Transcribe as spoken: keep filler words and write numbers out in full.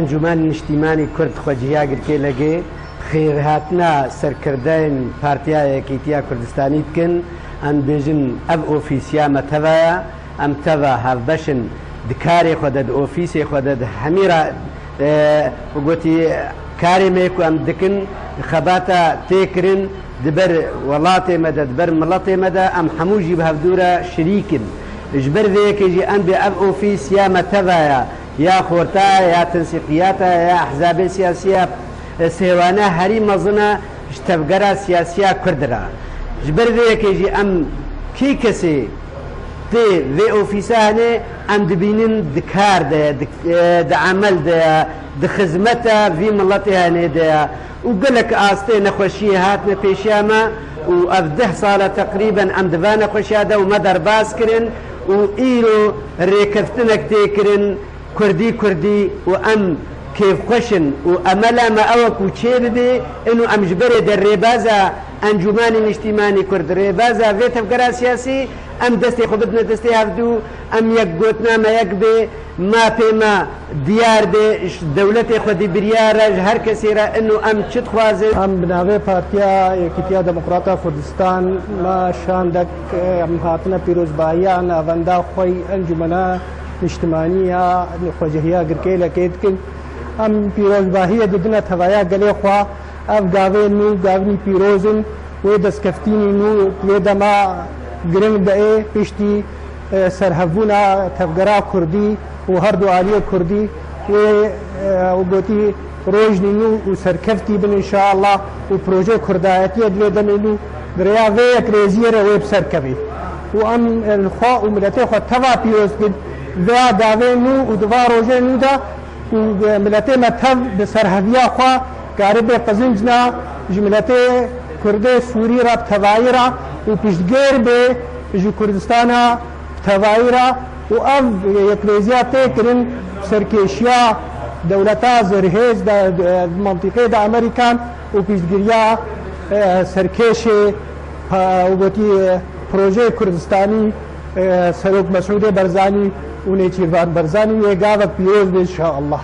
Encûmen Niştîmanî Kurd Xwecihiya Girkêlekê xêrhatina serkirdeyên Partiya Yekîtiya Kurdistanî dikin. Em dibêjin ev ofîs ya me teva ye. Em teva hevbeş in di karê xwe de, di ofîsê xwe de, di hemî ra, e, gotî karê me ku em dikin, xebata tê kirin di ber welatê me de, di ber miletê me de, em hemû jî bi hevdû re şirîk in. Ji ber vê yekê jî em bê ev ofîs ya me teva ye, ya xorta ye, ya tensîqiyata ye, ya ehzabê siyasî ye, e, sêwane herî mezin e ji tevgera siyasî ya Kurd re. Ji ber vê yekê jî em kî kesê tê vê ofîsa hene, em dibînin di kar de ye, di, e, di emel de ye, di xizmeta vî miletê hene de ye. Û gelek astê nexweşiyê hatine pêşiya me û ev deh sal e teqrîben em di va nexweşiya de û me derbas kirin û îro rêkeftinek tê kirin. Kurdî, Kurdî û em kêfxweş in û emela me ew e ku çê bibe, ino em ji berê de rêbaza Encûmanê Niştîmanî Kurd, rêbaza vê tevgera siyasî, em destê xwe bidine destê hevdû, em yek gotina me yek bê, mapê me diyar bê, ji dewletê xwedî biryar e, ji her kesê re ino em çi dixwazin. Em bi navê Partiya Yekîtiya Demokrata Kurdistan me şandek, em hatine pîrozbahiya navenda xwe yî Encûmena Niştimanî ya Xwecihiya Girkêlekê dikin. Em pîrozbahiyê didine tevaya gelê xwe. Ev gavên nû, gavnî pîroz in. Wê destkeftînî nû, wê dema giring de ê piştî, e, serhevbûna tevgera kurdî û her du aliyê kurdî wê, e, û gotî rojnî nû û serkeftî bin înşallah û projeyê kurdayetiyê di vê demê nû di rêya vê yekrêziyê re wê bi ser kevî. Û em, e, li xwe û miletê xwe teva pîroz dikin vêya gavê nû û di va rojê nû de û, e, miletê me tev bi serheviya xwe karibe qizinc na ji miletê Kurdê Sûrî re bi tevayî re û piştgêr bê ji Kurdistana bi tevayî re û ev yekrêziya tê kirin serkêşiya dewleta zirhêz de, de, mantîqê de Amerîkan û piştgiriya, e, serkêşê, pa-, û gotî, e, projeyê Kurdistanî, e, Serok Mesûdê Barzanî û Nêçîrvan Barzanî wê gavek pîroz be înşallah.